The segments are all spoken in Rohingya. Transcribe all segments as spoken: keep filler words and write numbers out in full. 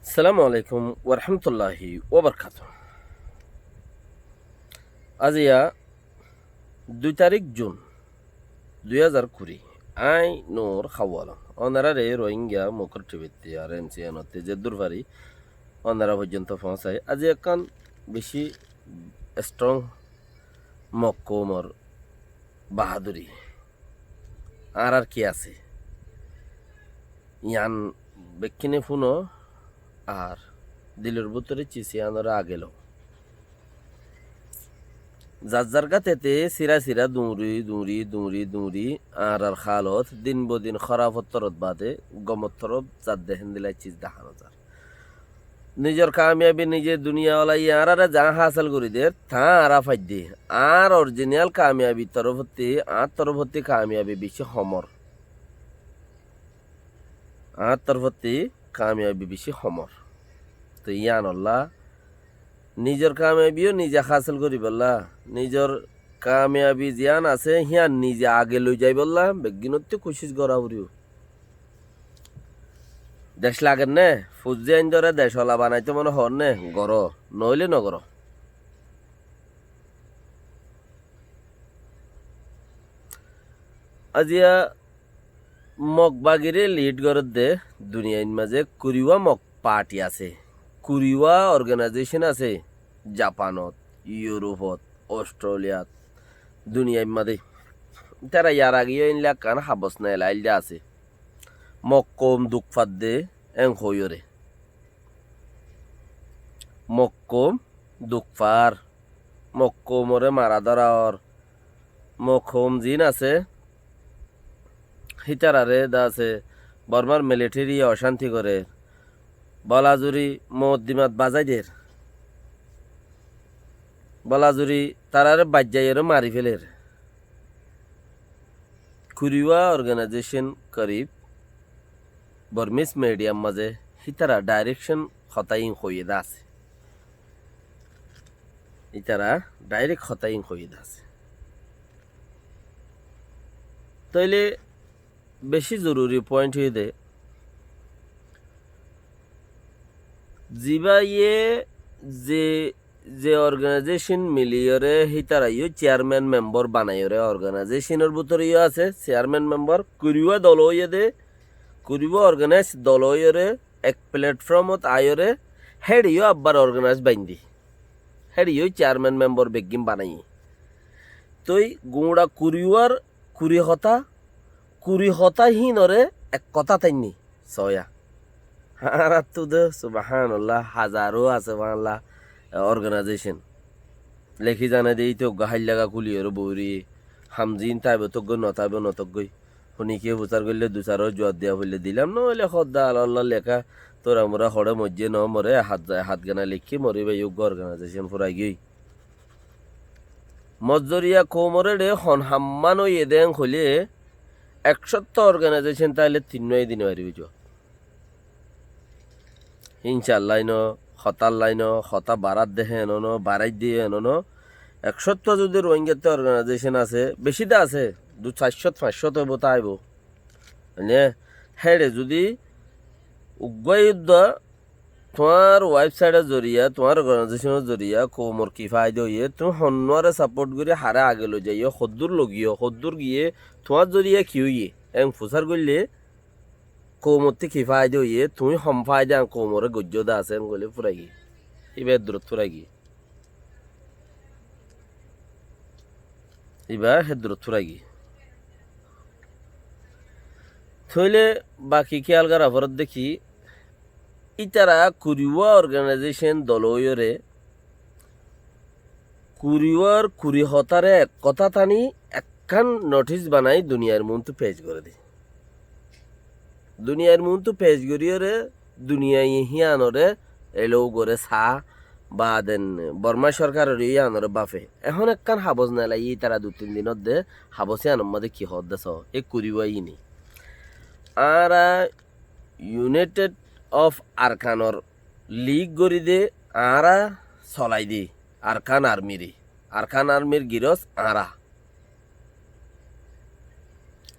Assalamu alaikum warahmatulláhi wabarakátuhu. Aziya dui tarík Jun, dui házar kuri. Aññí Nur Hawalon. Ónoraré Rohingya Mokor Tibitti ar N C N otte zeddúr fari ónora foijjonto foóñsai. Aziya ekkán bicí strong Mok koumor bahaduri. Añárar ki asé? Yián bekkúne fúno ar dilor bútore cis yiánoré age lo. Zar zar gátete sira sira duñri, duñri, duñri, duñri añárar hálot din bodin hóraf ottorot bade gom ottorot zadde héndilla cis dahá no zar. Nizor kamiyabi nize duniyawalaye añáráre zaá hásel gorí der, taá añára faidde. Añár orijinal kamiyabi torofottí, añár torofottí kamiyabi bicí homor. Añár torofottí kamiyabi bicí homor. Toi yíanolla nizor kamiyabiyó nize hásel goríbolla, nizor kamiyabi ziyán asé híyan nize age loi zaibolla beggúnottí kucíc gorá foribó. Dec lager né? Fuain dóre decola banaitó mone hoór né? Goró, noóile nogoró. Aziya Mok bagiré lid gorédde duniyair mazé kuriwá Mok party asé, kuriwá organization asé Japanot, Yurupot, Australiyat, duniyair mazé. Ítara yar ageyó éilla ekkán habos nelailde asé. Mok koum duk fadde en hoiyóre. Mok koum duk far, Mok koumoré mara dóra or, Mok koum ziín asé, hítararé de asé, Bormar militariye ocánti gorér, bolazuri mooddimat bazái der, bolazuri tararé baijjaiyoré mari féler. Kuriwá organization korib Bormis midiyar mazé hítara direction hotá ín hoiyé de asé. Ítara direct hotá ín hoiyé de asé. Tóile bicí zoruri point óiye de, zibáye ze, ze organization miliyóre hítaraiyó chairman member banaiyóre, organizationor bútoreyó asé chairman member, kuriwá dol óiye de, kuriwá organize dol óiyore, ek platformot aiyóre, héçeyó abbar organize baindí. Héçeyó chairman member beggín banaiyé. Toi guñça kuriwár kuri hotá, kuri hotá híinoré ek hotá tainní soóya. Añáráttu de subhánallah, hazaró asé fáñlla organization. Lekí zane de íte uggúa háillaga kúliyoré boóri, ham ziín táibo tóggoi, notáibo notóggoi. Honikiye fusár goillé dusáro juab diya foillé dilam, noóile hoddá alalla leká tóramura hoçé moijjé noó moré, e hát, e hát gana leikké mori bái uggúa organization furai giyói. Mozzoriya koumor éçe hon hammán óiye de en hoilé, ek cótto organization táile tinnúa dine faribó juab. Incálla ino, hotá lla ino, hotá barát de héen no, barát de héen no. Ek cótto zudi Rohingyattú organization asé, bicí de asé, dui sair cót, fañs cót óibo, táibo. Mane, héçe zudi uggúa uddúa tuáñr website or zoriya, tuáñr organization or zoriya koumor ki faida óiye, tuñí honnúare support gorí haré age loi zaiyó, hoddúr loi giyó, hoddúr giyé, tuáñr zoriya ki óiye, en fusár goillé, koumottú ki faida óiye, tuñí hom faida an koumoré goijjó de asé, en goillé furai giyé. Íba héddurot furai giyé. Íba héddurot furai giyé. Tóile baki kiyal gorá foredde ki, ítara kuriwá organization dol óiyore, kuriwár kuri hotáre ek hotá tani ekkán notice banai duniyair muúntu pec goré de. Duniyair muúntu pec goríyore duniyaye híanoré elou goré saá, baaden Bormá sorkaroré yó yíanoré báfe. Ehón ekkán habos nelaiyé ítara dui tin dinor de, habos yíanor mazé ki hoódde soó, e kuriwá yíne. Añára United of Arkanor lig gorí de, añára solai de Arkan Armire. Arkan Armir girós añára.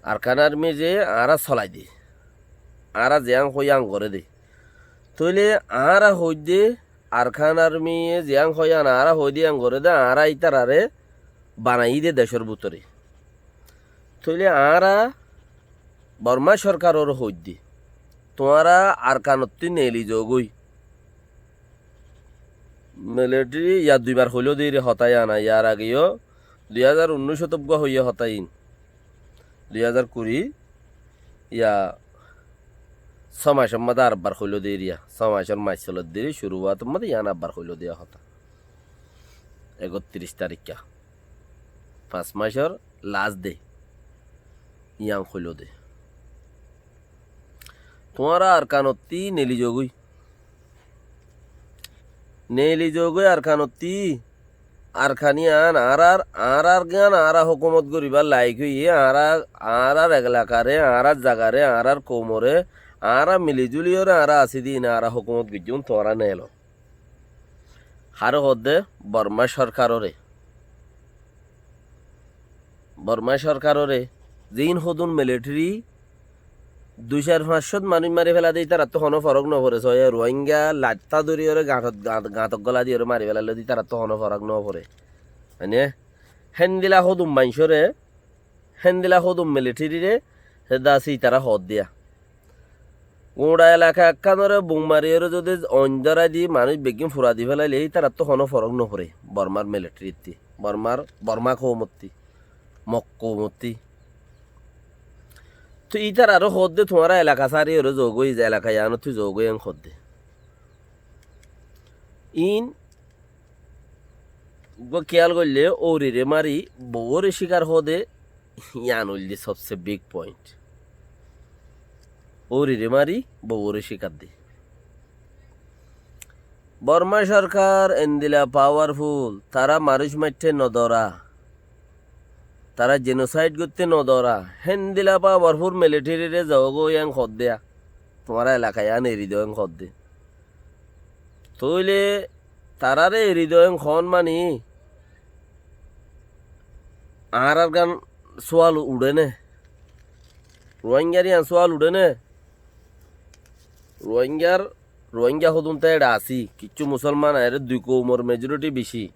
Arkan Armire añára solai de. Añára ziyán hoó yían goré de. Tóile añára hoóidde Arkan Armiye ziyán hoó yían añára hoóide yían goré dé, añára ítararé banaiyí dé decór bútore. Tóile añára Bormá sorkaroré hoóidde, tuáñra Arkanottú neeli zoógoi. Militeri yá duibar hoiló dé ire hotá yían, yar ageyó dui házar unnúicot uggúa hoiyé hotá iín. Dui házar kuri yá só mac or mazé ar ebbar hoiló dé iriya, só mac or mac solor dé iri curu ówar mazé yían ar ebbar hoiló dé hotá. Ekottiríc tarikká, fañs mac or last day yían hoiló dé. Tuáñra Arkanottú neeli zoógoi. Neeli zoógoi Arkanottú. Arkan yían añárar, añárar gán añára hókumot goríbar laik óiye, añára, añárar elakaré, añárar zagaré, añárar koumoré, añára milizuliyóre añára así dé iín añára hókumot goijjúm, tuáñra neelo. Haré hoódde Bormá sorkaroré. Bormá sorkaroré, ziín hodún militeri dui sair fañs cót manúic mari féla dé, ítarattú honó forók noforé. Soóiya Ruáinga lattá dóriyoré gañtot, gañt-, gañtot góla diyoré mari félailé dé, ítarattú honó forók noforé. Mane, héndila hodún maincóre, héndila hodún militerire, hédde asé ítara hoóddiya. Guñça elaka ekkánoré bum mariyóre zodi oin dórai di manúic beggín fura di félailé ítarattú honó forók noforé. Bormár militirittí, Bormár, Bormá koumottí, Mok koumottí. Toi ítararé hoódde tuáñra elaka sáriyoré zoógoi, elaka yíanottú zoógoi en hoódde. Iín uggúa kiyál goillé, óurire mari bouwóre cíkar hoóde, yían óilde sobse big point. Óurire mari bouwóre cíkar de. Bormá sorkar endila pawarful, tará manúic maitté nodóra, tará jenosaid goitté nodóra, héndila pawarful militerire zoógoi en hoódde, tuáñra elaka yían eri do en hoódde. Tóile taráre eri do en hoón mani, añárár gán súal uçé né? Ruáingar yían súal uçé né? Ruáingar, Ruáinga hodún tá eçe así, kiccú musólman aiyóre dui koumor mejoriti bicí.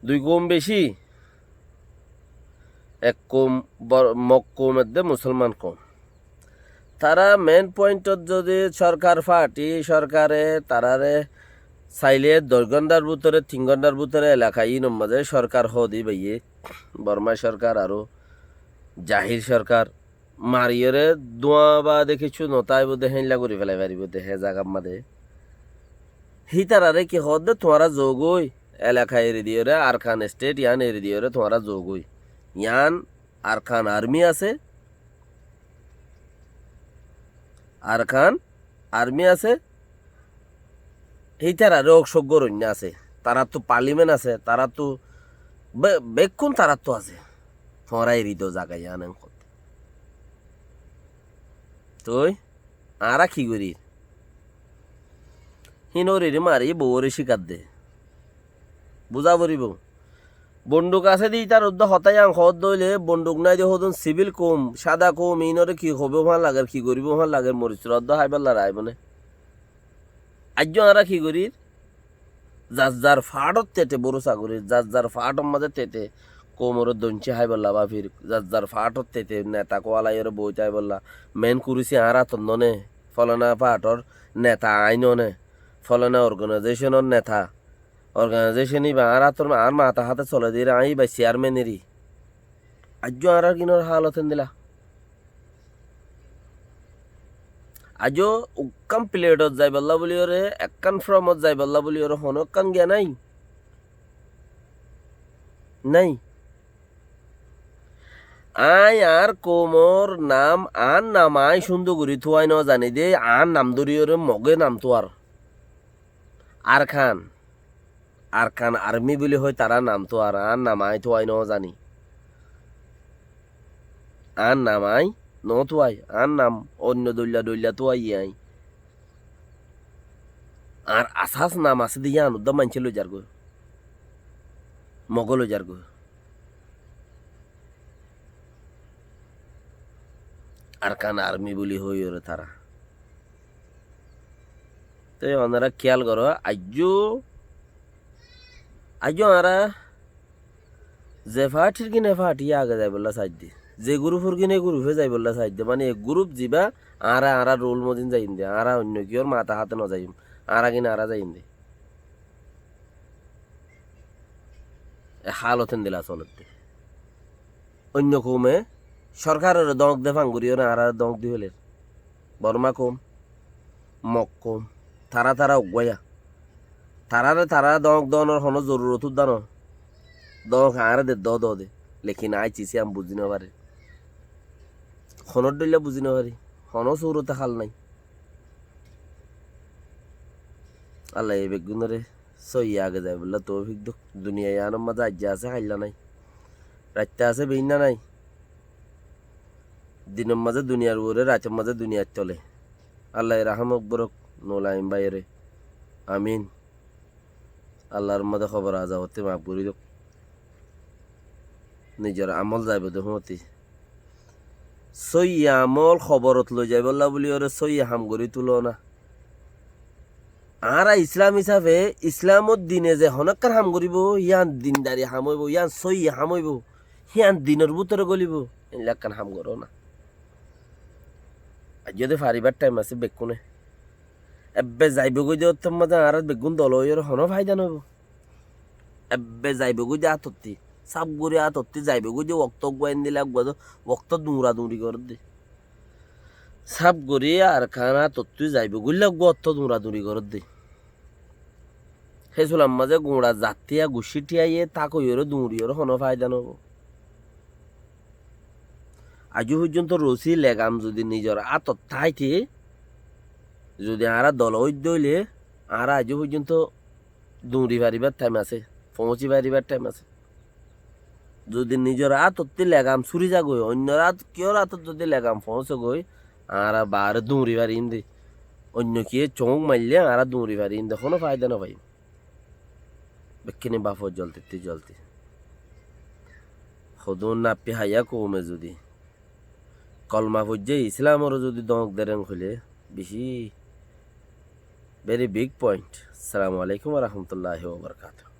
Dui koum bicí, ek koum Bor-, Mok koum edde musólman koum. Tará mein pointot zodi sorkar fati, sorkare taráre sailé doc gónthar bútore, tin gónthar bútore elaka yínor mazé sorkar hoóde báiye, Bormá sorkar aró jahil sorkar, mariyóre dúa baade kiccú notáibo de, héinla gorí félai faribó de, hé zagar mazé. Hítararé ki hoódde, tuáñra zoógoi, elaka eri diyóre, Arkan estet yían eri diyóre tuáñra zoógoi. Yían Arkan armi asé, Arkan armi asé, hítararé ók cók goróinna asé, taráttu parlimen asé, taráttu be-, bekkún taráttu asé. Tuáñra eri do zaga yían en hoódde. Toi añára ki gorír? Híin óurire mari bouwóre cíkar de. Buzá foribó. Bonduk asé de ítar uddúa hotá yían hoódde óile, bonduk nái de hodún sibil koum, sáda koum, iínoré ki hoibó fán lager, ki goríbou fán lager, moric tuwar uddúa háibar laraibó né? Aijjó añára ki gorír? Zar zar faáñtot tete bórosa gorír, zar zar faáñtot mazé tete koumoré doincí háibolla báfir, zar zar faáñtot tete neta kuwalaiyóre boói táibolla, mein kurusi añár átot noné, folana faáñtor neta aññí noné, folana organaizéconor neta, organaizécon íba añár átor, añár mata háte solé de, aññí íba ciyarmen eri. Aijjó añárár gínor hálot héndila. Aijjó ekkán piletot zaibolla buliyóre, ekkán fromot zaibolla buliyóre honó ekkán giya nái. Nái. Aññí añár koumor nam, añár nam aññí cúndor gorí tuwai nozaní de, añár nam dóriyóre Mogé nam tuwar. Arkan, Arkan armi buli hoi tará nam tuwar, añár nam aññí tuwai nozaní. Añár nam aññí notuwai, añár nam oinno dhoilla dhoilla tuwaiyé aññí. Añár asás nam asé de yían uddúa maincé loizargói, Mogé loizargói. Arkan Armi buli hoiyóre tará. Te onora kiyal goró, aijjó, aijjó añára ze fathir gine fathi age zaibolla saidde, ze gurufór gine gurufe zaibolla saidde, mane e guruf ziba añára, añára rul mozin zaiyum de, añára oinno kiyór mata háte no zaiyum, añára gine añára zaiyum de. E hálot endilla soledde. Oinno koume sorkarore dóñk de fangoriyóre añárare dóñk di féler. Borma koum, Mok koum, tará tará uggúa. Taráre tará dóñk dónor honó zorurot údda no. Dóñk añáre de dó dó de. Lekin aññí cisí am buzí no fari. Honór dhoilla buzí no fari. Honó surote hál nái. Allaye beggúnore sóiyi age zaibolla toufik douk. Duniya iánor mazé aijja asé, hailla nái. Raitta asé, beinna nái. Dinor mazé duniyar uore, raitor mazé duniyar tole. Allaye rahám gorok Nurain báiyore. Amin. Allar mazé hóbor azabottí maf gorí douk. Nizor amól zaibo de fúñti. Sóiyi amól hóborot loi zaibolla buli óre sóiyi ham gorí tuló na. Añára Islam hísafe, Islamor dine ze honó ekkán ham goríbo, yían dindari ham óibo, yían sóiyi ham óibo, yían dinor bútore gólibo, eilla ekkán ham goró na. Aijjó de faribár thaim asé bekkúne. Ebbe zaibogói de ottór mazé añára beggún dol óiyore honó faida no óibo. Ebbe zaibogói de átottí, sáf gorí átottí zaibogói de, wokto uggúa endilla uggúa de, wokto duñra duñri gorédde. Sáf gorí Arkan átottí zaibogói de uggúa wokto duñra duñri gorédde. Hé sular mazé guñça zat thiya, guccí thiya, yé tákoiyóre duñriyóre honó faida no óibo. Aijjó foijjonto rosí legam zodi nizor átot táite, zodi añára dol óidde óile, añára aijjó foijjonto duñri faribár thaim asé, foóñsi faribár thaim asé. Zodi nizor átottí legam súri zagói, oinno át, kiyór átot zodi legam foóñsegói, añára baáre duñri farim de. Oinno kiyé coóñk maille añára duñri farim de, honó faida no faiyum. Bekkúne bafo zoltittí zolti. Hodún naffi háiya koume zodi kolma foijjé, Islamoré zodi dóñk dereng hoilé, bicí very big point. Assalamu alaikum wa rahmatullahi wa barakatuhu.